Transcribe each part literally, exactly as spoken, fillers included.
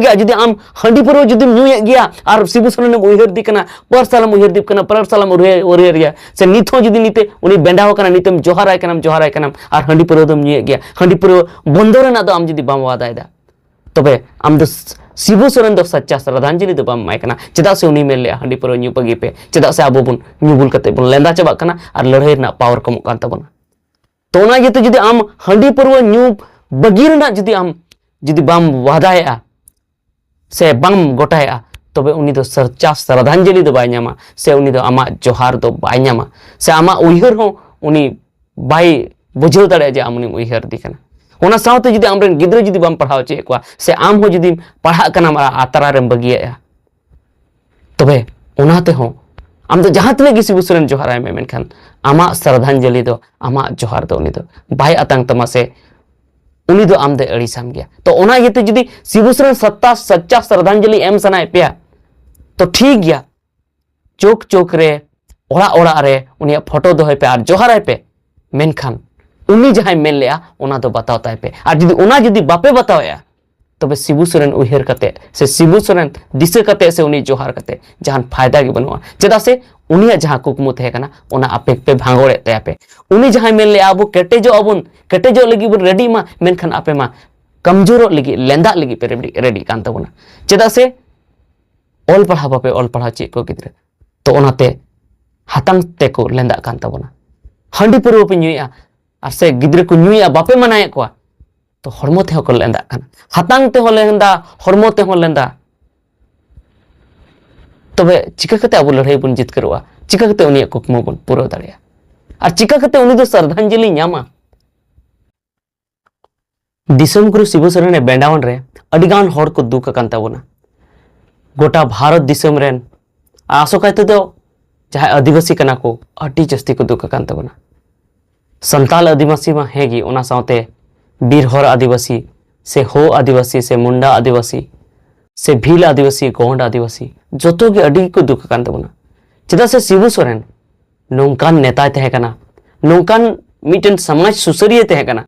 ᱜᱮᱭᱟ, ᱡᱩᱫᱤ ᱟᱢ ᱦᱟᱺᱰᱤ ᱯᱟᱹᱨᱣᱟᱹ ᱡᱩᱫᱤᱢ ᱧᱩᱭᱮᱫ ᱜᱮᱭᱟ ᱟᱨ ᱥᱤᱵᱩ ᱥᱚᱨᱮᱱᱮᱢ ᱩᱭᱦᱟᱹᱨ ᱫᱤ ᱠᱟᱱᱟ, ᱯᱟᱨᱥᱟᱞᱮᱢ ᱩᱭᱦᱟᱹᱨ ᱫᱤ ᱠᱟᱱᱟ, ᱯᱟᱨᱥᱟᱞᱮᱢ ᱩᱭᱦᱟᱹᱨ ᱩᱭᱦᱟᱹᱨ ᱮᱭᱟ, ᱥᱮ ᱱᱤᱛ ᱦᱚᱸ ᱡᱩᱫᱤ ᱱᱤᱛᱮ ᱩᱱᱤ ᱵᱮᱸᱰᱟᱣ ᱟᱠᱟᱱᱟ, ᱱᱤᱛᱮᱢ ᱡᱚᱦᱟᱨᱟᱭ ᱠᱟᱱᱟᱢ, ᱡᱚᱦᱟᱨᱟᱭ ᱠᱟᱱᱟᱢ, ᱟᱨ ᱦᱟᱺᱰᱤ ᱯᱟᱹᱨᱣᱟᱹ ᱫᱚᱢ ᱧᱩᱭᱮᱫ ᱜᱮᱭᱟ, ᱦᱟᱺᱰᱤ ᱯᱟᱹᱨᱣᱟᱹ ᱵᱚᱱᱫᱚ ᱨᱮᱱᱟᱜ ᱫᱚ ᱟᱢ ᱡᱩᱫᱤ ᱵᱟᱢ ᱣᱟᱫᱟᱭᱮᱫᱟ, ᱛᱚᱵᱮ ᱟᱢ ᱫᱚ ᱥᱤᱵᱩ ᱥᱚᱨᱮᱱ ᱫᱚ ᱥᱟᱪᱪᱟ ᱥᱨᱟᱫᱷᱟᱧᱡᱚᱞᱤ ᱫᱚ ᱵᱟᱢ ᱮᱢᱟᱭ ᱠᱟᱱᱟ᱾ ᱪᱮᱫᱟᱜ ᱥᱮ ᱩᱱᱤ ᱢᱮᱱ ᱞᱮᱜᱼᱟ, ᱦᱟᱺᱰᱤ ᱯᱟᱹᱨᱣᱟᱹ ᱧᱩ ᱵᱟᱹᱜᱤ ᱯᱮ᱾ ᱪᱮᱫᱟᱜ ᱥᱮ ᱟᱵᱚ ᱵᱚᱱ ᱧᱩ ᱵᱩᱞ ᱠᱟᱛᱮ ᱵᱚᱱ ᱞᱮᱸᱫᱟ ᱪᱟᱵᱟᱜ ᱠᱟᱱᱟ ᱟᱨ ᱞᱟᱹᱲᱦᱟᱹᱭ ᱨᱮᱱᱟᱜ ᱯᱟᱣᱟᱨ ᱠᱚᱢᱚᱜ ᱠᱟᱱ ᱛᱟᱵᱚᱱᱟ᱾ ᱛᱚ ᱚᱱᱟ ᱤᱭᱟᱹᱛᱮ ᱡᱩᱫᱤ ᱟᱢ ᱦᱟᱺᱰᱤ ᱯᱟᱹᱨᱣᱟᱹ ᱧᱩ ᱵᱟᱹᱜᱤ ᱨᱮᱱᱟᱜ ᱡᱩᱫᱤ ᱟᱢ ᱡᱩᱫᱤ ᱵᱟᱢ ᱣᱟᱫᱟᱭᱮᱜᱼᱟ ᱥᱮ ᱵᱟᱢ ᱜᱚᱴᱟᱭᱮᱜᱼᱟ, ᱛᱚᱵᱮ ᱩᱱᱤ ᱫᱚ ᱥᱟᱨᱪᱟ ᱥᱨᱟᱫᱷᱟᱧᱡᱚᱞᱤ ᱫᱚ ᱵᱟᱭ ᱧᱟᱢᱟ, ᱥᱮ ᱩᱱᱤ ᱫᱚ ᱟᱢᱟᱜ ᱡᱚᱦᱟᱨ ᱫᱚ ᱵᱟᱭ ᱧᱟᱢᱟ, ᱥᱮ ᱟᱢᱟᱜ ᱩᱭᱦᱟᱹᱨ ᱦᱚᱸ ᱩᱱᱤ ᱵᱟᱭ ᱵᱩᱡᱷᱟᱹᱣ ᱫᱟᱲᱮᱭᱟᱜᱼᱟ ᱡᱮ ᱟᱢ ᱩᱱᱤᱢ ᱩᱭᱦᱟᱹᱨ ᱫᱤ ᱠᱟᱱᱟ᱾ ᱚᱱᱟ ᱥᱟᱶᱛᱮ ᱡᱩᱫᱤ ᱟᱢᱨᱮᱱ ᱜᱤᱫᱽᱨᱟᱹ ᱡᱩᱫᱤ ᱵᱟᱢ ᱯᱟᱲᱦᱟᱣ ᱦᱚᱪᱚᱭᱮᱫ ᱠᱚᱣᱟ, ᱥᱮ ᱟᱢ ᱦᱚᱸ ᱡᱩᱫᱤᱢ ᱯᱟᱲᱦᱟᱜ ᱠᱟᱱᱟᱢ ᱟᱨ ᱟᱛᱨᱟ ᱨᱮᱢ ᱵᱟᱹᱜᱤᱭᱮᱜᱼᱟ, ᱛᱚᱵᱮ ᱚᱱᱟ ᱛᱮᱦᱚᱸ ᱟᱢ ᱫᱚ ᱡᱟᱦᱟᱸ ᱛᱤᱱᱟᱹᱜ ᱜᱮ ᱥᱤᱵᱩ ᱥᱚᱨᱮᱱ ᱡᱚᱦᱟᱨᱟᱭ ᱢᱮ, ᱢᱮᱱᱠᱷᱟᱱ ᱟᱢᱟᱜ ᱥᱨᱟᱫᱷᱟᱧᱡᱚᱞᱤ ᱫᱚ, ᱟᱢᱟᱜ ᱡᱚᱦᱟᱨ ᱫᱚ ᱩᱱᱤ ᱫᱚ ᱵᱟᱭ ᱟᱛᱟᱝ ᱛᱟᱢᱟ, ᱥᱮ ᱩᱱᱤ ᱫᱚ ᱟᱢ ᱫᱚᱭ ᱟᱹᱲᱤᱥᱟᱢ ᱜᱮᱭᱟ᱾ ᱛᱚ ᱚᱱᱟ ᱤᱭᱟᱹᱛᱮ ᱡᱩᱫᱤ ᱥᱤᱵᱩ ᱥᱚᱨᱮᱱ ᱥᱟᱪᱪᱟ ᱥᱨᱟᱫᱷᱟᱧᱡᱚᱞᱤ ᱮᱢ ᱥᱟᱱᱟᱭᱮᱫ ᱯᱮᱭᱟ, ᱛᱚ ᱴᱷᱤᱠ ᱜᱮᱭᱟ, ᱪᱳᱠ ᱪᱳᱠ ᱨᱮ, ᱚᱲᱟᱜ ᱚᱲᱟᱜ ᱨᱮ ᱩᱱᱤᱭᱟᱜ ᱯᱷᱳᱴᱳ ᱫᱚᱦᱚᱭ ᱯᱮ ᱟᱨ ᱡᱚᱦᱟᱨᱟᱭ ᱯᱮ᱾ ᱢᱮᱱᱠᱷᱟᱱ ᱩᱱᱤ ᱡᱟᱦᱟᱸᱭ ᱢᱮᱱ ᱞᱮᱜᱼᱟ, ᱚᱱᱟ ᱫᱚ ᱵᱟᱛᱟᱣ ᱛᱟᱭ ᱯᱮ᱾ ᱟᱨ ᱡᱩᱫᱤ ᱚᱱᱟ ᱡᱩᱫᱤ ᱵᱟᱯᱮ ᱵᱟᱛᱟᱣᱮᱜᱼᱟ, ᱛᱚᱵᱮ ᱥᱤᱵᱩ ᱥᱚᱨᱮᱱ ᱩᱭᱦᱟᱹᱨ ᱠᱟᱛᱮ ᱥᱮ ᱥᱤᱵᱩ ᱥᱚᱨᱮᱱ ᱫᱤᱥᱟᱹ ᱠᱟᱛᱮ ᱥᱮ ᱩᱱᱤ ᱡᱚᱦᱟᱨ ᱠᱟᱛᱮ ᱡᱟᱦᱟᱱ ᱯᱷᱟᱭᱫᱟ ᱜᱮ ᱵᱟᱹᱱᱩᱜᱼᱟ᱾ ᱪᱮᱫᱟᱜ ᱥᱮ ᱩᱱᱤᱭᱟᱜ ᱡᱟᱦᱟᱸ ᱠᱩᱠᱢᱩ ᱛᱟᱦᱮᱸ ᱠᱟᱱᱟ, ᱚᱱᱟ ᱟᱯᱮ ᱯᱮ ᱵᱷᱟᱸᱜᱚᱲᱮᱫ ᱛᱟᱭᱟ ᱯᱮ᱾ ᱩᱱᱤ ᱡᱟᱦᱟᱸᱭ ᱢᱮᱱ ᱞᱮᱜᱼᱟ, ᱟᱵᱚ ᱠᱮᱴᱮᱡᱚᱜ ᱟᱵᱚᱱ, ᱠᱮᱴᱮᱡᱚᱜ ᱞᱟᱹᱜᱤᱫ ᱵᱚᱱ ᱨᱮᱰᱤᱜ ᱢᱟ, ᱢᱮᱱᱠᱷᱟᱱ ᱟᱯᱮ ᱢᱟ ᱠᱚᱢᱡᱳᱨᱚᱜ ᱞᱟᱹᱜᱤᱫ, ᱞᱮᱸᱫᱟᱜ ᱞᱟᱹᱜᱤᱫ ᱯᱮ ᱨᱮᱰᱤ, ᱨᱮᱰᱤᱜ ᱠᱟᱱ ᱛᱟᱵᱚᱱᱟ᱾ ᱪᱮᱫᱟᱜ ᱥᱮ ᱚᱞ ᱯᱟᱲᱦᱟᱣ ᱵᱟᱯᱮ ᱚᱞ ᱯᱟᱲᱦᱟᱣ ᱪᱮᱫ ᱠᱚ ᱜᱤᱫᱽᱨᱟᱹ, ᱛᱚ ᱚᱱᱟᱛᱮ ᱦᱟᱛᱟᱝ ᱛᱮᱠᱚ ᱞᱮᱸᱫᱟᱜ ᱠᱟᱱ ᱛᱟᱵᱚᱱᱟ᱾ ᱦᱟᱺᱰᱤ ᱯᱟᱹᱨᱣᱟᱹ ᱯᱮ ᱧᱩᱭᱮᱜᱼᱟ ᱟᱨ ᱥᱮ ᱜᱤᱫᱽᱨᱟᱹ ᱠᱚ ᱧᱩᱭᱮᱜᱼᱟ, ᱵᱟᱯᱮ ᱢᱟᱱᱟᱭᱮᱫ ᱠᱚᱣᱟ, ᱛᱚ ᱦᱚᱲᱢᱚ ᱛᱮᱦᱚᱸ ᱠᱚ ᱞᱮᱸᱫᱟᱜ ᱠᱟᱱᱟ, ᱦᱟᱛᱟᱝ ᱛᱮᱦᱚᱸ ᱞᱮᱸᱫᱟ, ᱦᱚᱲᱢᱚ ᱛᱮᱦᱚᱸ ᱞᱮᱸᱫᱟ᱾ ᱛᱚᱵᱮ ᱪᱤᱠᱟᱹ ᱠᱟᱛᱮ ᱟᱵᱚ ᱞᱟᱹᱲᱦᱟᱹᱭ ᱵᱚᱱ ᱡᱤᱛᱠᱟᱹᱨᱚᱜᱼᱟ? ᱪᱤᱠᱟᱹ ᱠᱟᱛᱮ ᱩᱱᱤᱭᱟᱜ ᱠᱩᱠᱢᱩ ᱵᱚᱱ ᱯᱩᱨᱟᱹᱣ ᱫᱟᱲᱮᱭᱟᱜᱼᱟ? ᱟᱨ ᱪᱤᱠᱟᱹ ᱠᱟᱛᱮ ᱩᱱᱤ ᱫᱚ ᱥᱨᱟᱫᱷᱟᱧᱡᱚᱞᱤ ᱧᱟᱢᱟ? ᱫᱤᱥᱚᱢ ᱜᱩᱨᱩ ᱥᱤᱵᱩ ᱥᱚᱨᱮᱱ ᱮ ᱵᱮᱸᱰᱟᱣᱟᱱ ᱨᱮ ᱟᱹᱰᱤ ᱜᱟᱱ ᱦᱚᱲ ᱠᱚ ᱫᱩᱠ ᱟᱠᱟᱱ ᱛᱟᱵᱚᱱᱟ᱾ ᱜᱚᱴᱟ ᱵᱷᱟᱨᱚᱛ ᱫᱤᱥᱚᱢ ᱨᱮᱱ, ᱟᱥᱚᱠᱟᱭ ᱛᱮᱫᱚ ᱡᱟᱦᱟᱸᱭ ᱟᱹᱫᱤᱵᱟᱹᱥᱤ ᱠᱟᱱᱟ ᱠᱚ, ᱟᱹᱰᱤ ᱡᱟᱹᱥᱛᱤ ᱠᱚ ᱫᱩᱠ ᱟᱠᱟᱱ ᱛᱟᱵᱚᱱᱟ᱾ ᱥᱟᱱᱛᱟᱞ ᱟᱹᱫᱤᱵᱟᱹᱥᱤ ᱢᱟ ᱦᱮᱸ ᱜᱮ, ᱚᱱᱟ ᱥᱟᱶᱛᱮ ᱵᱤᱨ ᱦᱚᱨ ᱟᱹᱫᱤᱵᱟᱹᱥᱤ, ᱥᱮ ᱦᱳ ᱟᱹᱫᱤᱵᱟᱹᱥᱤ, ᱥᱮ ᱢᱩᱱᱰᱟ ᱟᱹᱫᱤᱵᱟᱹᱥᱤ, ᱥᱮ ᱵᱷᱤᱞ ᱟᱹᱫᱤᱵᱟᱹᱥᱤ, ᱜᱚᱸᱰ ᱟᱹᱫᱤᱵᱟᱹᱥᱤ, ᱡᱚᱛᱚ ᱜᱮ ᱟᱹᱰᱤ ᱜᱮᱠᱚ ᱫᱩᱠ ᱟᱠᱟᱱ ᱛᱟᱵᱚᱱᱟ᱾ ᱪᱮᱫᱟᱜ ᱥᱮ ᱥᱤᱵᱩ ᱥᱚᱨᱮᱱ ᱱᱚᱝᱠᱟᱱ ᱱᱮᱛᱟᱭ ᱛᱟᱦᱮᱸ ᱠᱟᱱᱟ, ᱱᱚᱝᱠᱟᱱ ᱢᱤᱫᱴᱮᱱ ᱥᱚᱢᱟᱡᱽ ᱥᱩᱥᱟᱹᱨᱤᱭᱟᱹ ᱛᱟᱦᱮᱸ ᱠᱟᱱᱟ,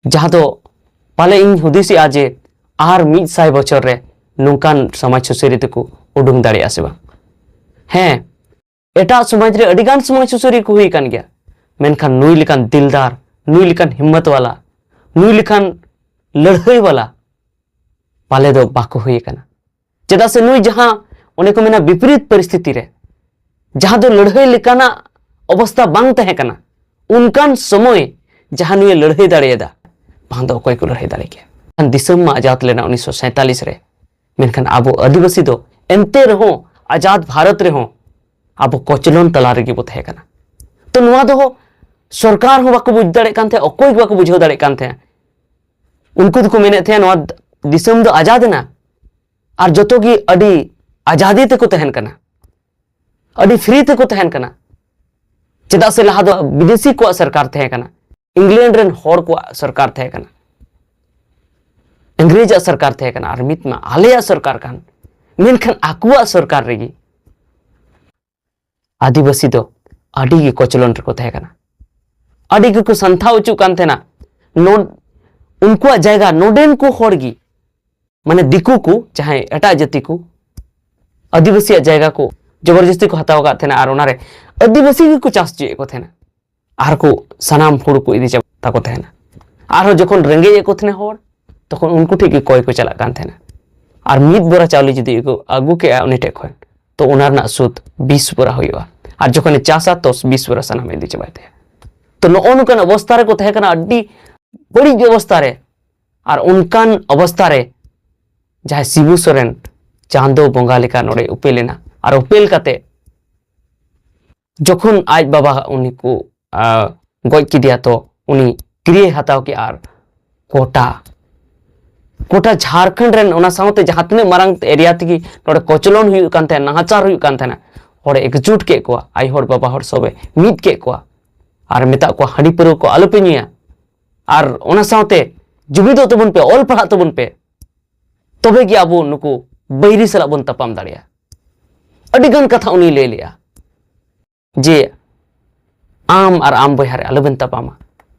ᱡᱟᱦᱟᱸ ᱫᱚ ᱯᱟᱞᱮ ᱤᱧ ᱦᱩᱫᱤᱥᱮᱜᱼᱟ ᱡᱮ ᱟᱨ ᱢᱤᱫ ᱥᱟᱭ ᱵᱚᱪᱷᱚᱨ ᱨᱮ ᱱᱚᱝᱠᱟᱱ ᱥᱚᱢᱟᱡᱽ ᱥᱩᱥᱟᱹᱨᱤᱭᱟᱹ ᱛᱮᱠᱚ ᱩᱰᱩᱝ ᱫᱟᱲᱮᱭᱟᱜᱼᱟ ᱥᱮ ᱵᱟᱝ? ᱦᱮᱸ, ᱮᱴᱟᱜ ᱥᱚᱢᱟᱡᱽ ᱨᱮ ᱟᱹᱰᱤ ᱜᱟᱱ ᱥᱚᱢᱟᱡᱽ ᱥᱩᱥᱟᱹᱨᱤᱭᱟᱹ ᱠᱚ ᱦᱩᱭ ᱟᱠᱟᱱ ᱜᱮᱭᱟ, ᱢᱮᱱᱠᱷᱟᱱ ᱱᱩᱭ ᱞᱮᱠᱟᱱ ᱫᱤᱞᱫᱟᱨ, ᱱᱩᱭ ᱞᱮᱠᱟᱱ ᱦᱤᱢᱢᱚᱛ ᱣᱟᱞᱟ, ᱱᱩᱭ ᱞᱮᱠᱟᱱ ᱞᱟᱹᱲᱦᱟᱹᱭ ᱣᱟᱞᱟ ᱯᱟᱞᱮ ᱫᱚ ᱵᱟᱠᱚ ᱦᱩᱭ ᱟᱠᱟᱱᱟ᱾ ᱪᱮᱫᱟᱜ ᱥᱮ ᱱᱩᱭ ᱡᱟᱦᱟᱸ, ᱚᱱᱮ ᱠᱚ ᱢᱮᱱᱟ, ᱵᱤᱯᱚᱨᱤᱛ ᱯᱚᱨᱤᱥᱛᱷᱤᱛᱤ ᱨᱮ, ᱡᱟᱦᱟᱸ ᱫᱚ ᱞᱟᱹᱲᱦᱟᱹᱭ ᱞᱮᱠᱟᱱᱟᱜ ᱚᱵᱚᱥᱛᱷᱟ ᱵᱟᱝ ᱛᱟᱦᱮᱸ ᱠᱟᱱᱟ, ᱚᱱᱠᱟᱱ ᱥᱚᱢᱚᱭ ᱡᱟᱦᱟᱸ ᱱᱩᱭᱮ ᱞᱟᱹᱲᱦᱟᱹᱭ ᱫᱟᱲᱮᱭᱟᱫᱟ, ᱵᱟᱝ ᱫᱚ ᱚᱠᱚᱭ ᱠᱚ ᱞᱟᱹᱲᱦᱟᱹᱭ ᱫᱟᱲᱮ ᱠᱮᱭᱟ? ᱫᱤᱥᱚᱢ ᱢᱟ ᱟᱡᱟᱫ ᱞᱮᱱᱟ ᱩᱱᱤᱥᱥᱚ ᱥᱟᱭᱛᱟᱞᱤᱥ ᱨᱮ, ᱢᱮᱱᱠᱷᱟᱱ ᱟᱵᱚ ᱟᱹᱫᱤᱵᱟᱹᱥᱤ ᱫᱚ ᱮᱱᱛᱮ ᱨᱮᱦᱚᱸ ᱟᱡᱟᱫ ᱵᱷᱟᱨᱚᱛ ᱨᱮᱦᱚᱸ ᱟᱵᱚ ᱠᱚᱪᱞᱚᱱ ᱛᱟᱞᱟ ᱨᱮᱜᱮ ᱵᱚ ᱛᱟᱦᱮᱸ ᱠᱟᱱᱟ᱾ ᱛᱚ ᱱᱚᱣᱟ ᱫᱚ ᱥᱚᱨᱠᱟᱨ ᱦᱚᱸ ᱵᱟᱠᱚ ᱵᱩᱡᱽ ᱫᱟᱲᱮᱭᱟᱜ ᱠᱟᱱ ᱛᱟᱦᱮᱸᱫ, ᱚᱠᱚᱭ ᱜᱮ ᱵᱟᱠᱚ ᱵᱩᱡᱷᱟᱹᱣ ᱫᱟᱲᱮᱭᱟᱜ ᱠᱟᱱ ᱛᱟᱦᱮᱸᱫ᱾ ᱩᱱᱠᱩ ᱫᱚᱠᱚ ᱢᱮᱱᱮᱫ ᱛᱟᱦᱮᱸᱫ ᱱᱚᱣᱟ ᱫᱤᱥᱚᱢ ᱫᱚ ᱟᱡᱟᱫ ᱮᱱᱟ ᱟᱨ ᱡᱚᱛᱚ ᱜᱮ ᱟᱹᱰᱤ ᱟᱡᱟᱫᱤ ᱛᱮᱠᱚ ᱛᱟᱦᱮᱱ ᱠᱟᱱᱟ, ᱟᱹᱰᱤ ᱯᱷᱨᱤ ᱛᱮᱠᱚ ᱛᱟᱦᱮᱱ ᱠᱟᱱᱟ᱾ ᱪᱮᱫᱟᱜ ᱥᱮ ᱞᱟᱦᱟ ᱫᱚ ᱵᱤᱫᱮᱥᱤ ᱠᱚᱣᱟᱜ ᱥᱚᱨᱠᱟᱨ ᱛᱟᱦᱮᱸ ᱠᱟᱱᱟ, ᱤᱝᱞᱮᱱᱰ ᱨᱮᱱ ᱦᱚᱲ ᱠᱚᱣᱟᱜ ᱥᱚᱨᱠᱟᱨ ᱛᱟᱦᱮᱸ ᱠᱟᱱᱟ, ᱤᱝᱨᱮᱡᱽ ᱟᱜ ᱥᱚᱨᱠᱟᱨ ᱛᱟᱦᱮᱸ ᱠᱟᱱᱟ, ᱟᱨ ᱢᱤᱫ ᱢᱟ ᱟᱞᱮᱭᱟᱜ ᱥᱚᱨᱠᱟᱨ ᱠᱟᱱ, ᱢᱮᱱᱠᱷᱟᱱ ᱟᱠᱚᱣᱟᱜ ᱥᱚᱨᱠᱟᱨ ᱨᱮᱜᱮ ᱟᱹᱫᱤᱵᱟᱹᱥᱤ ᱫᱚ ᱟᱹᱰᱤ ᱜᱮ ᱠᱚᱪᱞᱚᱱ ᱨᱮᱠᱚ ᱛᱟᱦᱮᱸ ᱠᱟᱱᱟ᱾ ᱟᱹᱰᱤ ᱜᱮᱠᱚ ᱥᱟᱱᱛᱷᱟᱣ ᱦᱚᱪᱚᱜ ᱠᱟᱱ ᱛᱟᱦᱮᱱᱟ᱾ ᱱᱚ-, ᱩᱱᱠᱩᱣᱟᱜ ᱡᱟᱭᱜᱟ ᱱᱚᱰᱮᱱ ᱠᱚ ᱦᱚᱲ ᱜᱮ, ᱢᱟᱱᱮ ᱫᱤᱠᱩ ᱠᱚ, ᱡᱟᱦᱟᱸᱭ ᱮᱴᱟᱜ ᱡᱟᱹᱛᱤ ᱠᱚ, ᱟᱹᱫᱤᱵᱟᱹᱥᱤᱭᱟᱜ ᱡᱟᱭᱜᱟ ᱠᱚ ᱡᱚᱵᱚᱨᱡᱚᱥᱛᱤ ᱠᱚ ᱦᱟᱛᱟᱣ ᱟᱠᱟᱫ ᱛᱟᱦᱮᱱᱟ ᱟᱨ ᱚᱱᱟᱨᱮ ᱟᱹᱫᱤᱵᱟᱹᱥᱤ ᱜᱮᱠᱚ ᱪᱟᱥ ᱦᱚᱪᱚᱭᱮᱫ ᱠᱚ ᱛᱟᱦᱮᱱᱟ᱾ ᱟᱨ ᱠᱚ ᱥᱟᱱᱟᱢ ᱦᱩᱲᱩ ᱠᱚ ᱤᱫᱤ ᱪᱟᱵᱟ ᱛᱟᱠᱚ ᱛᱟᱦᱮᱱᱟ᱾ ᱟᱨᱦᱚᱸ ᱡᱚᱠᱷᱚᱱ ᱨᱮᱸᱜᱮᱡ ᱮᱫ ᱠᱚ ᱛᱟᱦᱮᱱᱟ ᱦᱚᱲ, ᱛᱚᱠᱷᱚᱱ ᱩᱱᱠᱩ ᱴᱷᱮᱱ ᱜᱮ ᱠᱚᱭ ᱠᱚ ᱪᱟᱞᱟᱜ ᱠᱟᱱ ᱛᱟᱦᱮᱱᱟ᱾ ᱟᱨ ᱢᱤᱫ ᱵᱚᱨᱟ ᱪᱟᱣᱞᱮ ᱡᱩᱫᱤ ᱟᱹᱜᱩ, ᱟᱹᱜᱩ ᱠᱮᱜᱼᱟ ᱩᱱᱤ ᱴᱷᱮᱱ ᱠᱷᱚᱱ, ᱛᱚ ᱚᱱᱟ ᱨᱮᱱᱟᱜ ᱥᱩᱫ ᱵᱤᱥ ᱵᱚᱨᱟ ᱦᱩᱭᱩᱜᱼᱟ᱾ ᱟᱨ ᱡᱚᱠᱷᱚᱱᱮ ᱪᱟᱥᱟ, ᱛᱚ ᱵᱤᱥ ᱵᱚᱨᱟ ᱥᱟᱱᱟᱢ ᱤᱫᱤ ᱪᱟᱵᱟᱭ ᱛᱟᱭᱟ᱾ ᱛᱚ ᱱᱚᱜᱼᱚ ᱱᱚᱝᱠᱟᱱ ᱚᱵᱚᱥᱛᱟ ᱨᱮᱠᱚ ᱛᱟᱦᱮᱸ ᱠᱟᱱᱟ, ᱟᱹᱰᱤ ᱵᱟᱹᱲᱤᱡ ᱚᱵᱚᱥᱛᱟ ᱨᱮ᱾ ᱟᱨ ᱚᱱᱠᱟᱱ ᱚᱵᱚᱥᱛᱟ ᱨᱮ ᱡᱟᱦᱟᱸᱭ ᱥᱤᱵᱩ ᱥᱚᱨᱮᱱ ᱪᱟᱸᱫᱚ ᱵᱚᱸᱜᱟ ᱞᱮᱠᱟ ᱱᱚᱰᱮ ᱩᱯᱮᱞ ᱮᱱᱟ, ᱟᱨ ᱩᱯᱮᱞ ᱠᱟᱛᱮ ᱡᱚᱠᱷᱚᱱ ᱟᱡ ᱵᱟᱵᱟ ᱩᱱᱤ ᱠᱚ, ᱟ, ᱜᱚᱡ ᱠᱮᱫᱮᱭᱟ, ᱛᱚ ᱩᱱᱤ ᱠᱤᱨᱤᱭᱟᱹᱭ ᱦᱟᱛᱟᱣ ᱠᱮᱜᱼᱟ ᱟᱨ ᱜᱚᱴᱟ, ᱜᱚᱴᱟ ᱡᱷᱟᱲᱠᱷᱚᱸᱰ ᱨᱮᱱ, ᱚᱱᱟ ᱥᱟᱶᱛᱮ ᱡᱟᱦᱟᱸ ᱛᱤᱱᱟᱹᱜ ᱢᱟᱨᱟᱝ area ᱛᱮᱜᱮ ᱱᱚᱰᱮ ᱠᱚᱪᱞᱚᱱ ᱦᱩᱭᱩᱜ ᱠᱟᱱ ᱛᱟᱦᱮᱸᱱᱟ, ᱱᱟᱦᱟᱪᱟᱨ ᱦᱩᱭᱩᱜ ᱠᱟᱱ ᱛᱟᱦᱮᱸᱱᱟ, ᱦᱚᱲᱮ ᱮᱠᱡᱩᱴ ᱠᱮᱫ ᱠᱚᱣᱟ, ᱟᱭᱳ ᱦᱚᱲ ᱵᱟᱵᱟ ᱦᱚᱲ ᱥᱚᱵᱮ ᱢᱤᱫ ᱠᱮᱫ ᱠᱚᱣᱟ ᱟᱨ ᱢᱮᱛᱟᱜ ᱠᱚᱣᱟ, "ᱦᱟᱺᱰᱤ ᱯᱟᱹᱣᱨᱟᱹ ᱠᱚ ᱟᱞᱚᱯᱮ ᱧᱩᱭᱟ, ᱟᱨ ᱚᱱᱟ ᱥᱟᱶᱛᱮ ᱡᱩᱢᱤᱫᱚᱜ ᱛᱟᱵᱚᱱ ᱯᱮ, ᱚᱞ ᱯᱟᱲᱦᱟᱜ ᱛᱟᱵᱚᱱ ᱯᱮ, ᱛᱚᱵᱮ ᱜᱮ ᱟᱵᱚ ᱱᱩᱠᱩ ᱵᱟᱹᱭᱨᱤ ᱥᱟᱞᱟᱜ ᱵᱚᱱ ᱛᱟᱯᱟᱢ ᱫᱟᱲᱮᱭᱟᱜᱼᱟ᱾" ᱟᱹᱰᱤ ᱜᱟᱱ ᱠᱟᱛᱷᱟ ᱩᱱᱤᱭ ᱞᱟᱹᱭ ᱞᱮᱜᱼᱟ᱾ ᱡᱮ ᱟᱢ ᱟᱨ ᱟᱢ ᱵᱚᱭᱦᱟ ᱨᱮ ᱟᱞᱚᱵᱮᱱ ᱛᱟᱯᱟᱢᱟ,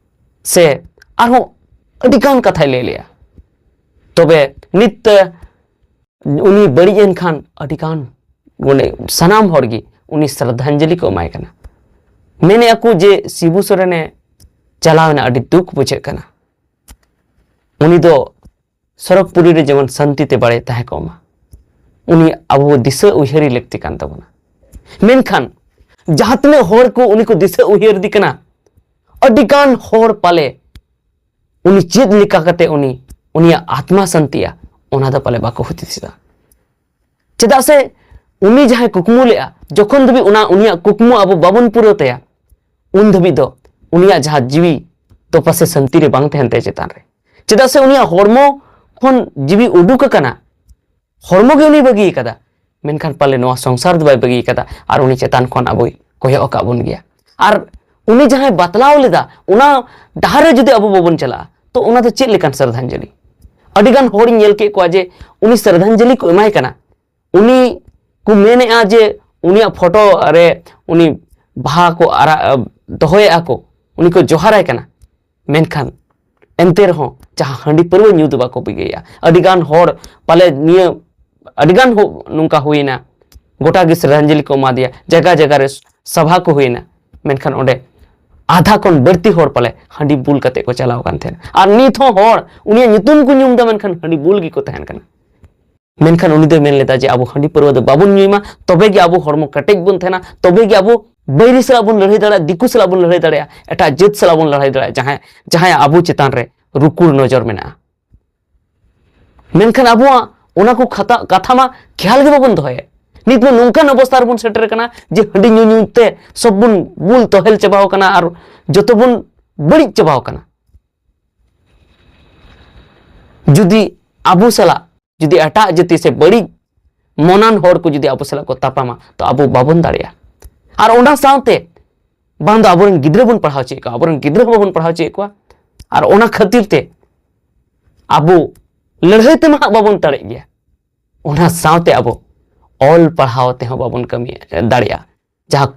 ᱥᱮ ᱟᱨᱦᱚᱸ ᱟᱹᱰᱤ ᱜᱟᱱ ᱠᱟᱛᱷᱟᱭ ᱞᱟᱹᱭ ᱞᱮᱜᱼᱟ᱾ ᱛᱚᱵᱮ ᱱᱤᱛ ᱩᱱᱤ ᱵᱟᱹᱲᱤᱡ ᱮᱱ ᱠᱷᱟᱱ ᱟᱹᱰᱤ ᱜᱟᱱ ᱢᱟᱱᱮ ᱥᱟᱱᱟᱢ ᱦᱚᱲ ᱜᱮ ᱩᱱᱤ ᱥᱨᱟᱫᱷᱟᱧᱡᱚᱞᱤ ᱠᱚ ᱮᱢᱟᱭ ᱠᱟᱱᱟ᱾ ᱢᱮᱱᱮᱫᱼᱟ ᱠᱚ ᱡᱮ ᱥᱤᱵᱩ ᱥᱚᱨᱮᱱᱮ ᱪᱟᱞᱟᱣ ᱮᱱᱟ, ᱟᱹᱰᱤ ᱫᱩᱠ ᱵᱩᱡᱷᱟᱹᱜ ᱠᱟᱱᱟ᱾ ᱩᱱᱤ ᱫᱚ ᱥᱚᱨᱚᱜᱽᱯᱩᱨᱤ ᱨᱮ ᱡᱮᱢᱚᱱ ᱥᱟᱱᱛᱤ ᱛᱮ ᱵᱟᱲᱮ ᱛᱟᱦᱮᱸ ᱠᱚᱜ ᱢᱟ, ᱩᱱᱤ ᱟᱵᱚ ᱫᱤᱥᱟᱹ ᱩᱭᱦᱟᱹᱨᱤ ᱞᱟᱹᱠᱛᱤ ᱠᱟᱱ ᱛᱟᱵᱚᱱᱟ᱾ ᱢᱮᱱᱠᱷᱟᱱ ᱡᱟᱦᱟᱸ ᱛᱤᱱᱟᱹᱜ ᱦᱚᱲ ᱠᱚ ᱩᱱᱤ ᱠᱚ ᱫᱤᱥᱟᱹ ᱩᱭᱦᱟᱹᱨ ᱫᱤ ᱠᱟᱱᱟ, ᱟᱹᱰᱤ ᱜᱟᱱ ᱦᱚᱲ ᱯᱟᱞᱮ ᱩᱱᱤ ᱪᱮᱫ ᱞᱮᱠᱟ ᱠᱟᱛᱮ ᱩᱱᱤ ᱩᱱᱤᱭᱟᱜ ᱟᱛᱢᱟ ᱥᱟᱱᱛᱤᱜᱼᱟ, ᱚᱱᱟ ᱫᱚ ᱯᱟᱞᱮ ᱵᱟᱠᱚ ᱦᱩᱫᱤᱥ ᱮᱫᱟ᱾ ᱪᱮᱫᱟᱜ ᱥᱮ ᱩᱱᱤ ᱡᱟᱦᱟᱸᱭ ᱠᱩᱠᱢᱩ ᱞᱮᱫᱼᱟ, ᱡᱚᱠᱷᱚᱱ ᱫᱷᱟᱹᱵᱤᱡ ᱚᱱᱟ ᱩᱱᱤᱭᱟᱜ ᱠᱩᱠᱢᱩ ᱟᱵᱚ ᱵᱟᱵᱚᱱ ᱯᱩᱨᱟᱹᱣ ᱛᱟᱭᱟ, ᱩᱱ ᱫᱷᱟᱹᱵᱤᱡ ᱫᱚ ᱩᱱᱤᱭᱟᱜ ᱡᱟᱦᱟᱸ ᱡᱤᱣᱤ ᱫᱚ ᱯᱟᱥᱮ ᱥᱟᱱᱛᱤ ᱨᱮ ᱵᱟᱝ ᱛᱟᱦᱮᱱ ᱛᱟᱭᱟ ᱪᱮᱛᱟᱱ ᱨᱮ᱾ ᱪᱮᱫᱟᱜ ᱥᱮ ᱩᱱᱤᱭᱟᱜ ᱦᱚᱲᱢᱚ ᱠᱷᱚᱱ ᱡᱤᱣᱤ ᱩᱰᱩᱠ ᱟᱠᱟᱱᱟ, ᱦᱚᱲᱢᱚ ᱜᱮ ᱩᱱᱤ ᱵᱟᱹᱜᱤ ᱟᱠᱟᱫᱟ, ᱢᱮᱱᱠᱷᱟᱱ ᱯᱟᱞᱮ ᱱᱚᱣᱟ ᱥᱚᱝᱥᱟᱨ ᱫᱚ ᱵᱟᱭ ᱵᱟᱹᱜᱤ ᱟᱠᱟᱫᱟ᱾ ᱟᱨ ᱩᱱᱤ ᱪᱮᱛᱟᱱ ᱠᱷᱚᱱ ᱟᱵᱚᱭ ᱠᱚᱭᱚᱜ ᱟᱠᱟᱫ ᱵᱚᱱ ᱜᱮᱭᱟ᱾ ᱟᱨ ᱩᱱᱤ ᱡᱟᱦᱟᱸᱭ ᱵᱟᱛᱞᱟᱣ ᱞᱮᱫᱟ, ᱚᱱᱟ ᱰᱟᱦᱟᱨ ᱨᱮ ᱡᱩᱫᱤ ᱟᱵᱚ ᱵᱟᱵᱚᱱ ᱪᱟᱞᱟᱜᱼᱟ, ᱛᱚ ᱚᱱᱟ ᱫᱚ ᱪᱮᱫ ᱞᱮᱠᱟᱱ ᱥᱨᱟᱫᱷᱟᱧᱡᱚᱞᱤ? ᱟᱹᱰᱤ ᱜᱟᱱ ᱦᱚᱲᱤᱧ ᱧᱮᱞ ᱠᱮᱫ ᱠᱚᱣᱟ ᱡᱮ ᱩᱱᱤ ᱥᱨᱟᱫᱷᱟᱧᱡᱚᱞᱤ ᱠᱚ ᱮᱢᱟᱭ ᱠᱟᱱᱟ, ᱩᱱᱤ ᱠᱚ ᱢᱮᱱᱮᱫᱼᱟ ᱡᱮ ᱩᱱᱤᱭᱟᱜ ᱯᱷᱳᱴᱳ ᱨᱮ ᱩᱱᱤ ᱵᱟᱦᱟ ᱠᱚ ᱟᱨᱟᱜ ᱫᱚᱦᱚᱭᱮᱫᱼᱟ ᱠᱚ, ᱩᱱᱤ ᱠᱚ ᱡᱚᱦᱟᱨᱟᱭ ᱠᱟᱱᱟ, ᱢᱮᱱᱠᱷᱟᱱ ᱮᱱᱛᱮ ᱨᱮᱦᱚᱸ ᱡᱟᱦᱟᱸ ᱦᱟᱺᱰᱤ ᱯᱟᱹᱨᱣᱟᱹ ᱧᱩ ᱫᱚ ᱵᱟᱠᱚ ᱵᱟᱹᱜᱤᱭᱟ᱾ ᱟᱹᱰᱤ ᱜᱟᱱ ᱦᱚᱲ ᱯᱟᱞᱮ ᱱᱤᱭᱟᱹ ᱟᱹᱰᱤ ᱜᱟᱱ ᱦᱚ-, ᱱᱚᱝᱠᱟ ᱦᱩᱭᱮᱱᱟ, ᱜᱚᱴᱟ ᱜᱮ ᱥᱨᱟᱫᱷᱟᱧᱡᱚᱞᱤ ᱠᱚ ᱮᱢᱟᱫᱮᱭᱟ, ᱡᱟᱭᱜᱟ ᱡᱟᱭᱜᱟ ᱨᱮ ᱥᱟᱵᱷᱟ ᱠᱚ ᱦᱩᱭᱮᱱᱟ, ᱢᱮᱱᱠᱷᱟᱱ ᱚᱸᱰᱮ ᱟᱫᱷᱟ ᱠᱷᱚᱱ ᱵᱟᱹᱲᱛᱤ ᱦᱚᱲ ᱯᱟᱞᱮ ᱦᱟᱺᱰᱤ ᱵᱩᱞ ᱠᱟᱛᱮ ᱠᱚ ᱪᱟᱞᱟᱣ ᱠᱟᱱ ᱛᱟᱦᱮᱱᱟ᱾ ᱟᱨ ᱱᱤᱛ ᱦᱚᱸ ᱦᱚᱲ ᱩᱱᱤᱭᱟᱜ ᱧᱩᱛᱩᱢ ᱠᱚ ᱧᱩᱢ ᱮᱫᱟ, ᱢᱮᱱᱠᱷᱟᱱ ᱦᱟᱺᱰᱤ ᱵᱩᱞ ᱜᱮᱠᱚ ᱛᱟᱦᱮᱱ ᱠᱟᱱᱟ᱾ ᱢᱮᱱᱠᱷᱟᱱ ᱩᱱᱤ ᱫᱚᱭ ᱢᱮᱱ ᱞᱮᱫᱟ ᱡᱮ ᱟᱵᱚ ᱦᱟᱺᱰᱤ ᱯᱟᱹᱨᱣᱟᱹ ᱫᱚ ᱵᱟᱵᱚᱱ ᱧᱩᱭ ᱢᱟ, ᱛᱚᱵᱮ ᱜᱮ ᱟᱵᱚ ᱦᱚᱲᱢᱚ ᱠᱮᱴᱮᱡ ᱵᱚᱱ ᱛᱟᱦᱮᱱᱟ, ᱛᱚᱵᱮ ᱜᱮ ᱟᱵᱚ ᱵᱟᱹᱭᱨᱤ ᱥᱟᱞᱟᱜ ᱵᱚᱱ ᱞᱟᱹᱲᱦᱟᱹᱭ ᱫᱟᱲᱮᱭᱟᱜᱼᱟ, ᱫᱤᱠᱩ ᱥᱟᱞᱟᱜ ᱵᱚᱱ ᱞᱟᱹᱲᱦᱟᱹᱭ ᱫᱟᱲᱮᱭᱟᱜᱼᱟ, ᱮᱴᱟᱜ ᱡᱟᱹᱛ ᱥᱟᱞᱟᱜ ᱵᱚᱱ ᱞᱟᱹᱲᱦᱟᱹᱭ ᱫᱟᱲᱮᱭᱟᱜᱼᱟ, ᱡᱟᱦᱟᱸᱭ, ᱡᱟᱦᱟᱸᱭᱟᱜ ᱟᱵᱚ ᱪᱮᱛᱟᱱ ᱨᱮ ᱨᱩᱠᱩᱲ ᱱᱚᱡᱚᱨ ᱢᱮᱱᱟᱜᱼᱟ᱾ ᱢᱮᱱᱠᱷᱟᱱ ᱟᱵᱚᱣᱟᱜ ᱚᱱᱟ ᱠᱚ ᱠᱷᱟᱛᱟ-, ᱠᱟᱛᱷᱟ ᱢᱟ ᱠᱷᱮᱭᱟᱞ ᱜᱮ ᱵᱟᱵᱚᱱ ᱫᱚᱦᱚᱭᱮᱫ᱾ ᱱᱤᱛ ᱢᱟ ᱱᱚᱝᱠᱟᱱ ᱚᱵᱚᱥᱛᱟ ᱨᱮᱵᱚᱱ ᱥᱮᱴᱮᱨ ᱟᱠᱟᱱᱟ ᱡᱮ ᱦᱟᱺᱰᱤ ᱧᱩ ᱧᱩ ᱛᱮ ᱥᱚᱵ ᱵᱚᱱ ᱵᱩᱞ ᱛᱚᱦᱮᱞ ᱪᱟᱵᱟᱣ ᱟᱠᱟᱱᱟ ᱟᱨ ᱡᱚᱛᱚ ᱵᱚᱱ ᱵᱟᱹᱲᱤᱡ ᱪᱟᱵᱟᱣ ᱟᱠᱟᱱᱟ᱾ ᱡᱩᱫᱤ ᱟᱵᱚ ᱥᱟᱞᱟᱜ ᱡᱩᱫᱤ ᱮᱴᱟᱜ ᱡᱟᱹᱛᱤ ᱥᱮ ᱵᱟᱹᱲᱤᱡ ᱢᱚᱱᱟᱱ ᱦᱚᱲ ᱠᱚ ᱡᱩᱫᱤ ᱟᱵᱚ ᱥᱟᱞᱟᱜ ᱠᱚ ᱛᱟᱯᱟᱢᱟ, ᱛᱚ ᱟᱵᱚ ᱵᱟᱵᱚᱱ ᱫᱟᱲᱮᱭᱟᱜᱼᱟ᱾ ᱟᱨ ᱚᱱᱟ ᱥᱟᱶᱛᱮ ᱵᱟᱝ ᱫᱚ ᱟᱵᱚᱨᱮᱱ ᱜᱤᱫᱽᱨᱟᱹ ᱵᱚᱱ ᱯᱟᱲᱦᱟᱣ ᱦᱚᱪᱚᱭᱮᱫ ᱠᱚᱣᱟ, ᱟᱵᱚᱨᱮᱱ ᱜᱤᱫᱽᱨᱟᱹ ᱦᱚᱸ ᱵᱟᱵᱚᱱ ᱯᱟᱲᱦᱟᱣ ᱦᱚᱪᱚᱭᱮᱫ ᱠᱚᱣᱟ᱾ ᱟᱨ ᱚᱱᱟ ᱠᱷᱟᱹᱛᱤᱨ ᱛᱮ ᱟᱵᱚ ᱞᱟᱹᱲᱦᱟᱹᱭ ᱛᱮᱢᱟ ᱦᱟᱸᱜ ᱵᱟᱵᱚᱱ ᱫᱟᱲᱮᱜ ᱜᱮᱭᱟ, ᱚᱱᱟ ᱥᱟᱶᱛᱮ ᱟᱵᱚ ᱚᱞ ᱯᱟᱲᱦᱟᱣ ᱛᱮᱦᱚᱸ ᱵᱟᱵᱚᱱ ᱠᱟᱹᱢᱤ ᱫᱟᱲᱮᱭᱟᱜᱼᱟ, ᱡᱟᱦᱟᱸ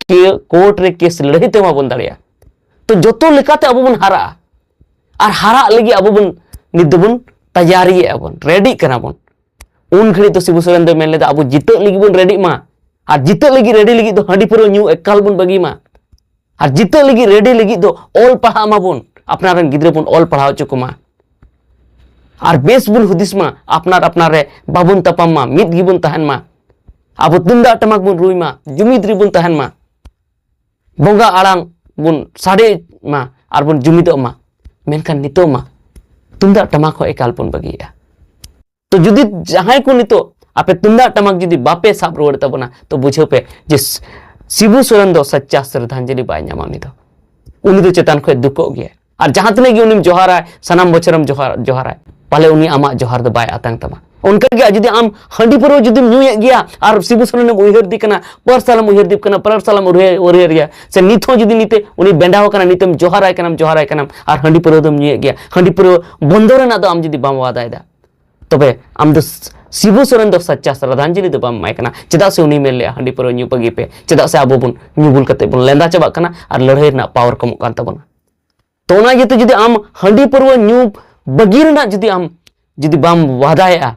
ᱠᱮ-, ᱠᱳᱨᱴ ᱨᱮ ᱠᱮᱥ ᱞᱟᱹᱲᱦᱟᱹᱭ ᱛᱮᱦᱚᱸ ᱵᱟᱵᱚᱱ ᱫᱟᱲᱮᱭᱟᱜᱼᱟ᱾ ᱛᱚ ᱡᱚᱛᱚ ᱞᱮᱠᱟᱛᱮ ᱟᱵᱚ ᱵᱚᱱ ᱦᱟᱨᱟᱜᱼᱟ, ᱟᱨ ᱦᱟᱨᱟᱜ ᱞᱟᱹᱜᱤᱫ ᱟᱵᱚ ᱵᱚᱱ ᱱᱤᱛ ᱫᱚᱵᱚᱱ ᱛᱟᱭᱟᱨᱤᱭᱮᱫᱼᱟ ᱵᱚᱱ, ᱨᱮᱰᱤᱜ ᱠᱟᱱᱟ ᱵᱚᱱ, ᱩᱱ ᱜᱷᱟᱹᱲᱤᱡ ᱫᱚ ᱥᱤᱵᱩ ᱥᱚᱨᱮᱱ ᱫᱚᱭ ᱢᱮᱱ ᱞᱮᱫᱟ, ᱟᱵᱚ ᱡᱤᱛᱟᱹᱜ ᱞᱟᱹᱜᱤᱫ ᱵᱚᱱ ᱨᱮᱰᱤᱜ ᱢᱟ, ᱟᱨ ᱡᱤᱛᱟᱹᱜ ᱞᱟᱹᱜᱤᱫ ᱨᱮᱰᱤ ᱞᱟᱹᱜᱤᱫ ᱫᱚ ᱦᱟᱺᱰᱤ ᱯᱟᱹᱣᱨᱟᱹ ᱧᱩ ᱮᱠᱟᱞ ᱵᱚᱱ ᱵᱟᱹᱜᱤ ᱢᱟ, ᱟᱨ ᱡᱤᱛᱟᱹᱜ ᱞᱟᱹᱜᱤᱫ ᱨᱮᱰᱤ ᱞᱟᱹᱜᱤᱫ ᱫᱚ ᱚᱞ ᱯᱟᱲᱦᱟᱜ ᱢᱟᱵᱚᱱ, ᱟᱯᱱᱟᱨ ᱨᱮᱱ ᱜᱤᱫᱽᱨᱟᱹ ᱵᱚᱱ ᱚᱞ ᱯᱟᱲᱦᱟᱣ ᱦᱚᱪᱚ ᱠᱚᱢᱟ, ᱟᱨ ᱵᱮᱥ ᱵᱚᱱ ᱦᱩᱫᱤᱥ ᱢᱟ, ᱟᱯᱱᱟᱨ ᱟᱯᱱᱟᱨ ᱨᱮ ᱵᱟᱵᱚᱱ ᱛᱟᱯᱟᱢ ᱢᱟ, ᱢᱤᱫ ᱜᱮᱵᱚᱱ ᱛᱟᱦᱮᱱ ᱢᱟ, ᱟᱵᱚ ᱛᱩᱢᱫᱟᱜ ᱴᱟᱢᱟᱠ ᱵᱚᱱ ᱨᱩᱭ ᱢᱟ, ᱡᱩᱢᱤᱫ ᱨᱮᱵᱚᱱ ᱛᱟᱦᱮᱱ ᱢᱟ, ᱵᱚᱸᱜᱟ ᱟᱲᱟᱝ ᱵᱚᱱ ᱥᱟᱰᱮ ᱢᱟ, ᱟᱨ ᱵᱚᱱ ᱡᱩᱢᱤᱫᱚᱜ ᱢᱟ᱾ ᱢᱮᱱᱠᱷᱟᱱ ᱱᱤᱛᱚᱜ ᱢᱟ ᱛᱩᱢᱫᱟᱜ ᱴᱟᱢᱟᱠ ᱦᱚᱸ ᱮᱠᱟᱞ ᱵᱚᱱ ᱵᱟᱹᱜᱤᱭᱮᱫᱼᱟ᱾ ᱛᱚ ᱡᱩᱫᱤ ᱡᱟᱦᱟᱸᱭ ᱠᱚ ᱱᱤᱛᱚᱜ ᱟᱯᱮ ᱛᱩᱢᱫᱟᱜ ᱴᱟᱢᱟᱠ ᱡᱩᱫᱤ ᱵᱟᱯᱮ ᱥᱟᱵ ᱨᱩᱣᱟᱹᱲ ᱛᱟᱵᱚᱱᱟ, ᱛᱚ ᱵᱩᱡᱷᱟᱹᱣ ᱯᱮ ᱡᱮ ᱥᱤᱵᱩ ᱥᱚᱨᱮᱱ ᱫᱚ ᱥᱟᱪᱪᱟ ᱥᱨᱟᱫᱷᱟᱧᱡᱚᱞᱤ ᱵᱟᱭ ᱧᱟᱢᱟ᱾ ᱩᱱᱤ ᱫᱚ, ᱩᱱᱤ ᱫᱚ ᱪᱮᱛᱟᱱ ᱠᱷᱚᱱ ᱫᱩᱠᱚᱜ ᱜᱮᱭᱟ᱾ ᱟᱨ ᱡᱟᱦᱟᱸ ᱛᱤᱱᱟᱹᱜ ᱜᱮ ᱩᱱᱤᱢ ᱡᱚᱦᱟᱨᱟᱭ, ᱥᱟᱱᱟᱢ ᱵᱚᱪᱷᱚᱨᱮᱢ ᱡᱚᱦᱟᱨ, ᱡᱚᱦᱟᱨᱟᱭ, ᱯᱟᱞᱮ ᱩᱱᱤ ᱟᱢᱟᱜ ᱡᱚᱦᱟᱨ ᱫᱚ ᱵᱟᱭ ᱟᱛᱟᱝ ᱛᱟᱢᱟ᱾ ᱚᱱᱠᱟ ᱜᱮ ᱡᱩᱫᱤ ᱟᱢ ᱦᱟᱺᱰᱤ ᱯᱟᱹᱣᱨᱟᱹ ᱡᱩᱫᱤᱢ ᱧᱩᱭᱮᱫ ᱜᱮᱭᱟ ᱟᱨ ᱥᱤᱵᱩ ᱥᱚᱨᱮᱱᱮᱢ ᱩᱭᱦᱟᱹᱨ ᱫᱤ ᱠᱟᱱᱟ, ᱯᱟᱨ ᱥᱟᱞᱮᱢ ᱩᱭᱦᱟᱹᱨ ᱫᱤ ᱠᱟᱱᱟ, ᱯᱟᱨ ᱥᱟᱞᱮᱢ ᱩᱭᱦᱟᱹᱨ, ᱩᱭᱦᱟᱹᱨ ᱮᱭᱟ, ᱥᱮ ᱱᱤᱛ ᱦᱚᱸ ᱡᱩᱫᱤ ᱱᱤᱛᱮ ᱩᱱᱤ ᱵᱮᱸᱰᱟᱣ ᱟᱠᱟᱱᱟ, ᱱᱤᱛᱮᱢ ᱡᱚᱦᱟᱨᱟᱭ ᱠᱟᱱᱟᱢ, ᱡᱚᱦᱟᱨᱟᱭ ᱠᱟᱱᱟᱢ, ᱟᱨ ᱦᱟᱺᱰᱤ ᱯᱟᱹᱣᱨᱟᱹ ᱫᱚᱢ ᱧᱩᱭᱮᱫ ᱜᱮᱭᱟ, ᱦᱟᱺᱰᱤ ᱯᱟᱹᱣᱨᱟᱹ ᱵᱚᱱᱫᱚ ᱨᱮᱱᱟᱜ ᱫᱚ ᱟᱢ ᱡᱩᱫᱤ ᱵᱟᱢ ᱣᱟᱫᱟᱭᱮᱫᱟ, ᱛᱚᱵᱮ ᱟᱢ ᱫᱚ ᱥᱤᱵᱩ ᱥᱚᱨᱮᱱ ᱫᱚ ᱥᱟᱪᱪᱟ ᱥᱨᱟᱫᱷᱟᱧᱡᱚᱞᱤ ᱫᱚ ᱵᱟᱢ ᱮᱢᱟᱭ ᱠᱟᱱᱟ᱾ ᱪᱮᱫᱟᱜ ᱥᱮ ᱩᱱᱤ ᱢᱮᱱ ᱞᱮᱜᱼᱟ, ᱦᱟᱺᱰᱤ ᱯᱟᱹᱣᱨᱟᱹ ᱧᱩ ᱵᱟᱹᱜᱤ ᱯᱮ, ᱪᱮᱫᱟᱜ ᱥᱮ ᱟᱵᱚ ᱵᱚᱱ ᱧᱩ ᱵᱩᱞ ᱠᱟᱛᱮ ᱵᱚᱱ ᱞᱮᱸᱫᱟ ᱪᱟᱵᱟᱜ ᱠᱟᱱᱟ ᱟᱨ ᱞᱟᱹᱲᱦᱟᱹᱭ ᱨᱮᱱᱟᱜ ᱯᱟᱣᱟᱨ ᱠᱚᱢᱚᱜ ᱠᱟᱱ ᱛᱟᱵᱚᱱᱟ᱾ ᱛᱚ ᱚᱱᱟ ᱤᱭᱟᱹᱛᱮ ᱡᱩᱫᱤ ᱟᱢ ᱦᱟᱺᱰᱤ ᱯᱟᱹᱣᱨᱟᱹ ᱧᱩ ᱵᱟᱹᱜᱤ ᱨᱮᱱᱟᱜ ᱡᱩᱫᱤ ᱟᱢ ᱡᱩᱫᱤ ᱵᱟᱢ ᱣᱟᱫᱟᱭᱮᱜᱼᱟ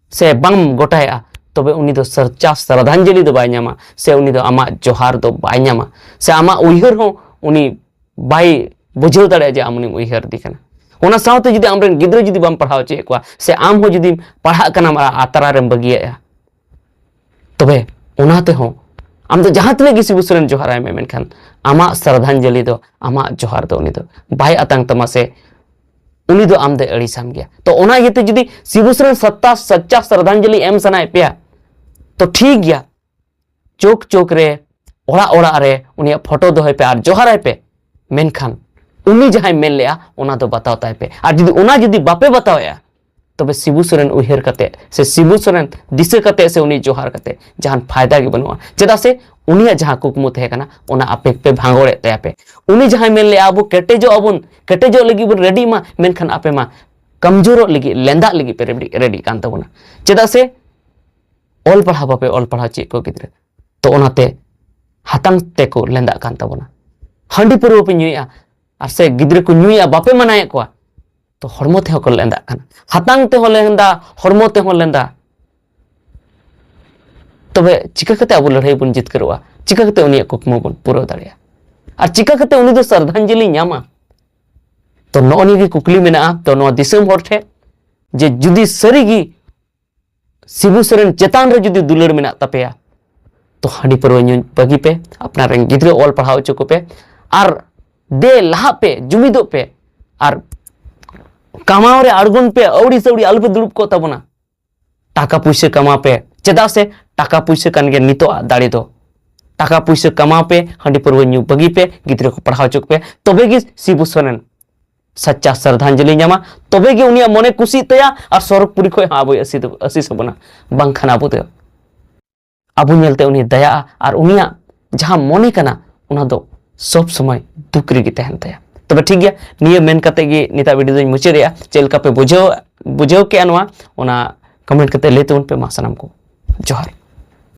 ᱥᱮ ᱵᱟᱢ ᱜᱚᱴᱟᱭᱮᱜᱼᱟ, ᱛᱚᱵᱮ ᱩᱱᱤ ᱫᱚ ᱥᱟᱪᱪᱟ ᱥᱨᱟᱫᱷᱟᱧᱡᱚᱞᱤ ᱫᱚ ᱵᱟᱭ ᱧᱟᱢᱟ, ᱥᱮ ᱩᱱᱤ ᱫᱚ ᱟᱢᱟᱜ ᱡᱚᱦᱟᱨ ᱫᱚ ᱵᱟᱭ ᱧᱟᱢᱟ, ᱥᱮ ᱟᱢᱟᱜ ᱩᱭᱦᱟᱹᱨ ᱦᱚᱸ ᱩᱱᱤ ᱵᱟᱭ ᱵᱩᱡᱷᱟᱹᱣ ᱫᱟᱲᱮᱭᱟᱜᱼᱟ ᱡᱮ ᱟᱢ ᱩᱱᱤᱢ ᱩᱭᱦᱟᱹᱨ ᱫᱮ ᱠᱟᱱᱟ᱾ ᱚᱱᱟ ᱥᱟᱶᱛᱮ ᱡᱩᱫᱤ ᱟᱢᱨᱮᱱ ᱜᱤᱫᱽᱨᱟᱹ ᱡᱩᱫᱤ ᱵᱟᱢ ᱯᱟᱲᱦᱟᱣ ᱦᱚᱪᱚᱭᱮᱫ ᱠᱚᱣᱟ, ᱥᱮ ᱟᱢ ᱦᱚᱸ ᱡᱩᱫᱤᱢ ᱯᱟᱲᱦᱟᱜ ᱠᱟᱱᱟᱢ ᱟᱨ ᱟᱛᱨᱟ ᱨᱮᱢ ᱵᱟᱹᱜᱤᱭᱮᱫᱼᱟ, ᱛᱚᱵᱮ ᱚᱱᱟ ᱛᱮᱦᱚᱸ ᱟᱢ ᱫᱚ ᱡᱟᱦᱟᱸ ᱛᱤᱱᱟᱹᱜ ᱜᱮ ᱥᱤᱵᱩ ᱥᱚᱨᱮᱱ ᱡᱚᱦᱟᱨᱟᱭ ᱢᱮ, ᱢᱮᱱᱠᱷᱟᱱ ᱟᱢᱟᱜ ᱥᱨᱟᱫᱷᱟᱧᱡᱚᱞᱤ ᱫᱚ, ᱟᱢᱟᱜ ᱡᱚᱦᱟᱨ ᱫᱚ ᱩᱱᱤ ᱫᱚ ᱵᱟᱭ ᱟᱛᱟᱝ ᱛᱟᱢᱟ, ᱥᱮ ᱩᱱᱤ ᱫᱚ ᱟᱢ ᱫᱚᱭ ᱟᱹᱲᱤᱥᱟᱢ ᱜᱮᱭᱟ᱾ ᱛᱚ ᱚᱱᱟ ᱤᱭᱟᱹᱛᱮ ᱡᱩᱫᱤ ᱥᱤᱵᱩ ᱥᱚᱨᱮᱱ ᱥᱟᱪᱪᱟ, ᱥᱟᱪᱪᱟ ᱥᱨᱟᱫᱷᱟᱧᱡᱚᱞᱤ ᱮᱢ ᱥᱟᱱᱟᱭᱮᱫ ᱯᱮᱭᱟ, ᱛᱚ ᱴᱷᱤᱠ ᱜᱮᱭᱟ, ᱪᱳᱠ ᱪᱳᱠ ᱨᱮ, ᱚᱲᱟᱜ ᱚᱲᱟᱜ ᱨᱮ ᱩᱱᱤᱭᱟᱜ ᱯᱷᱳᱴᱳ ᱫᱚᱦᱚᱭ ᱯᱮ ᱟᱨ ᱡᱚᱦᱟᱨᱟᱭ ᱯᱮ᱾ ᱢᱮᱱᱠᱷᱟᱱ ᱩᱱᱤ ᱡᱟᱦᱟᱸᱭ ᱢᱮᱱ ᱞᱮᱜᱼᱟ, ᱚᱱᱟ ᱫᱚ ᱵᱟᱛᱟᱣ ᱛᱟᱭ ᱯᱮ᱾ ᱟᱨ ᱡᱩᱫᱤ ᱚᱱᱟ ᱡᱩᱫᱤ ᱵᱟᱯᱮ ᱵᱟᱛᱟᱣᱮᱜᱼᱟ, ᱛᱚᱵᱮ ᱥᱤᱵᱩ ᱥᱚᱨᱮᱱ ᱩᱭᱦᱟᱹᱨ ᱠᱟᱛᱮ ᱥᱮ ᱥᱤᱵᱩ ᱥᱚᱨᱮᱱ ᱫᱤᱥᱟᱹ ᱠᱟᱛᱮ ᱥᱮ ᱩᱱᱤ ᱡᱚᱦᱟᱨ ᱠᱟᱛᱮ ᱡᱟᱦᱟᱱ ᱯᱷᱟᱭᱫᱟ ᱜᱮ ᱵᱟᱹᱱᱩᱜᱼᱟ᱾ ᱪᱮᱫᱟᱜ ᱥᱮ ᱩᱱᱤᱭᱟᱜ ᱡᱟᱦᱟᱸ ᱠᱩᱠᱢᱩ ᱛᱟᱦᱮᱸ ᱠᱟᱱᱟ, ᱚᱱᱟ ᱟᱯᱮ ᱯᱮ ᱵᱷᱟᱸᱜᱚᱲᱮᱫ ᱛᱟᱭᱟ ᱯᱮ᱾ ᱩᱱᱤ ᱡᱟᱦᱟᱸᱭ ᱢᱮᱱ ᱞᱮᱜᱼᱟ, ᱟᱵᱚ ᱠᱮᱴᱮᱡᱚᱜ ᱟᱵᱚᱱ, ᱠᱮᱴᱮᱡᱚᱜ ᱞᱟᱹᱜᱤᱫ ᱵᱚᱱ ᱨᱮᱰᱤᱜ ᱢᱟ, ᱢᱮᱱᱠᱷᱟᱱ ᱟᱯᱮ ᱢᱟ ᱠᱟᱢᱡᱳᱨᱚᱜ ᱞᱟᱹᱜᱤᱫ, ᱞᱮᱸᱫᱟᱜ ᱞᱟᱹᱜᱤᱫ ᱯᱮ ᱨᱮᱰᱤ, ᱨᱮᱰᱤᱜ ᱠᱟᱱ ᱛᱟᱵᱚᱱᱟ᱾ ᱪᱮᱫᱟᱜ ᱥᱮ ᱚᱞ ᱯᱟᱲᱦᱟᱣ ᱵᱟᱯᱮ ᱚᱞ ᱯᱟᱲᱦᱟᱣ ᱪᱮᱫ ᱠᱚ ᱜᱤᱫᱽᱨᱟᱹ, ᱛᱚ ᱚᱱᱟᱛᱮ ᱦᱟᱛᱟᱝ ᱛᱮᱠᱚ ᱞᱮᱸᱫᱟᱜ ᱠᱟᱱ ᱛᱟᱵᱚᱱᱟ᱾ ᱦᱟᱺᱰᱤ ᱯᱟᱹᱨᱣᱟᱹ ᱯᱮ ᱧᱩᱭᱮᱫᱼᱟ, ᱟᱨ ᱥᱮ ᱜᱤᱫᱽᱨᱟᱹ ᱠᱚ ᱧᱩᱭᱮᱫᱼᱟ, ᱵᱟᱯᱮ ᱢᱟᱱᱟᱭᱮᱫ ᱠᱚᱣᱟ, ᱛᱚ ᱦᱚᱲᱢᱚ ᱛᱮᱦᱚᱸ ᱠᱚ ᱞᱮᱸᱫᱟᱜ ᱠᱟᱱᱟ, ᱦᱟᱛᱟᱝ ᱛᱮᱦᱚᱸ ᱞᱮᱸᱫᱟ, ᱦᱚᱲᱢᱚ ᱛᱮᱦᱚᱸ ᱞᱮᱸᱫᱟ᱾ ᱛᱚᱵᱮ ᱪᱤᱠᱟᱹ ᱠᱟᱛᱮ ᱟᱵᱚ ᱞᱟᱹᱲᱦᱟᱹᱭ ᱵᱚᱱ ᱡᱤᱛᱠᱟᱹᱨᱚᱜᱼᱟ? ᱪᱤᱠᱟᱹ ᱠᱟᱛᱮ ᱩᱱᱤᱭᱟᱜ ᱠᱩᱠᱢᱩ ᱵᱚᱱ ᱯᱩᱨᱟᱹᱣ ᱫᱟᱲᱮᱭᱟᱜᱼᱟ? ᱟᱨ ᱪᱤᱠᱟᱹ ᱠᱟᱛᱮ ᱩᱱᱤ ᱫᱚ ᱥᱨᱟᱫᱷᱟᱧᱡᱚᱞᱤ ᱧᱟᱢᱟ? ᱛᱚ ᱱᱚᱜᱼᱚ ᱱᱤᱭᱟᱹ ᱜᱮ ᱠᱩᱠᱞᱤ ᱢᱮᱱᱟᱜᱼᱟ᱾ ᱛᱚ ᱱᱚᱣᱟ ᱫᱤᱥᱚᱢ ᱦᱚᱲ ᱴᱷᱮᱱ ᱡᱮ ᱡᱩᱫᱤ ᱥᱟᱹᱨᱤ ᱜᱮ ᱥᱤᱵᱩ ᱥᱚᱨᱮᱱ ᱪᱮᱛᱟᱱ ᱨᱮ ᱡᱩᱫᱤ ᱫᱩᱞᱟᱹᱲ ᱢᱮᱱᱟᱜ ᱛᱟᱯᱮᱭᱟ, ᱛᱚ ᱦᱟᱺᱰᱤ ᱯᱟᱹᱨᱣᱟᱹ ᱧᱩ ᱵᱟᱹᱜᱤ ᱯᱮ, ᱟᱯᱱᱟᱨ ᱨᱮᱱ ᱜᱤᱫᱽᱨᱟᱹ ᱚᱞ ᱯᱟᱲᱦᱟᱣ ᱦᱚᱪᱚ ᱠᱚᱯᱮ, ᱟᱨ ᱫᱮ ᱞᱟᱦᱟᱜ ᱯᱮ, ᱡᱩᱢᱤᱫᱚᱜ ᱯᱮ, ᱟᱨ ᱠᱟᱢᱟᱣ ᱨᱮ ᱟᱬᱜᱚᱱ ᱯᱮ, ᱟᱹᱣᱲᱤ ᱥᱟᱹᱣᱲᱤ ᱟᱞᱚᱯᱮ ᱫᱩᱲᱩᱵ ᱠᱚᱜ ᱛᱟᱵᱚᱱᱟ᱾ ᱴᱟᱠᱟ ᱯᱩᱭᱥᱟᱹ ᱠᱟᱢᱟᱣ ᱯᱮ, ᱪᱮᱫᱟᱜ ᱥᱮ ᱴᱟᱠᱟ ᱯᱩᱭᱥᱟᱹ ᱠᱟᱱ ᱜᱮᱭᱟ ᱱᱤᱛᱚᱜ ᱟᱜ ᱫᱟᱲᱮ ᱫᱚ᱾ ᱴᱟᱠᱟ ᱯᱩᱭᱥᱟᱹ ᱠᱟᱢᱟᱣ ᱯᱮ, ᱦᱟᱺᱰᱤ ᱯᱟᱹᱨᱣᱟᱹ ᱧᱩ ᱵᱟᱹᱜᱤ ᱯᱮ, ᱜᱤᱫᱽᱨᱟᱹ ᱠᱚ ᱯᱟᱲᱦᱟᱣ ᱦᱚᱪᱚ ᱠᱚᱯᱮ, ᱛᱚᱵᱮ ᱜᱮ ᱥᱤᱵᱩ ᱥᱚᱨᱮᱱ ᱥᱟᱪᱪᱟ ᱥᱨᱟᱫᱷᱟᱧᱡᱚᱞᱤ ᱧᱟᱢᱟ, ᱛᱚᱵᱮ ᱜᱮ ᱩᱱᱤᱭᱟᱜ ᱢᱚᱱᱮ ᱠᱩᱥᱤᱜ ᱛᱟᱭᱟ ᱟᱨ ᱥᱚᱨᱚᱜᱽᱯᱩᱨᱤ ᱠᱷᱚᱱ ᱦᱚᱸ ᱟᱵᱚᱭ ᱟᱥᱤᱥ, ᱟᱥᱤᱥ ᱟᱵᱚᱱᱟ᱾ ᱵᱟᱝᱠᱷᱟᱱ ᱟᱵᱚ ᱫᱚ, ᱟᱵᱚ ᱧᱮᱞᱛᱮ ᱩᱱᱤ ᱫᱟᱭᱟᱜᱼᱟ ᱟᱨ ᱩᱱᱤᱭᱟᱜ ᱡᱟᱦᱟᱸ ᱢᱚᱱᱮ ᱠᱟᱱᱟ ᱚᱱᱟ ᱫᱚ ᱥᱚᱵ ᱥᱚᱢᱚᱭ ᱫᱩᱠ ᱨᱮᱜᱮ ᱛᱟᱦᱮᱱ ᱛᱟᱭᱟ᱾ ᱛᱚᱵᱮ ᱴᱷᱤᱠ ᱜᱮᱭᱟ, ᱱᱤᱭᱟᱹ ᱢᱮᱱ ᱠᱟᱛᱮ ᱜᱮ ᱱᱤᱛᱟᱜ ᱵᱷᱤᱰᱤᱭᱳ ᱫᱚᱧ ᱢᱩᱪᱟᱹᱫ ᱮᱜᱼᱟ᱾ ᱪᱮᱫ ᱞᱮᱠᱟ ᱯᱮ ᱵᱩᱡᱷᱟᱹᱣ, ᱵᱩᱡᱷᱟᱹᱣ ᱠᱮᱜᱼᱟ ᱱᱚᱣᱟ, ᱚᱱᱟ ᱠᱚᱢᱮᱱᱴ ᱠᱟᱛᱮ ᱞᱟᱹᱭ ᱛᱟᱵᱚᱱ ᱯᱮ᱾ ᱢᱟ ᱥᱟᱱᱟᱢ ᱠᱚ ᱡᱚᱦᱟᱨ᱾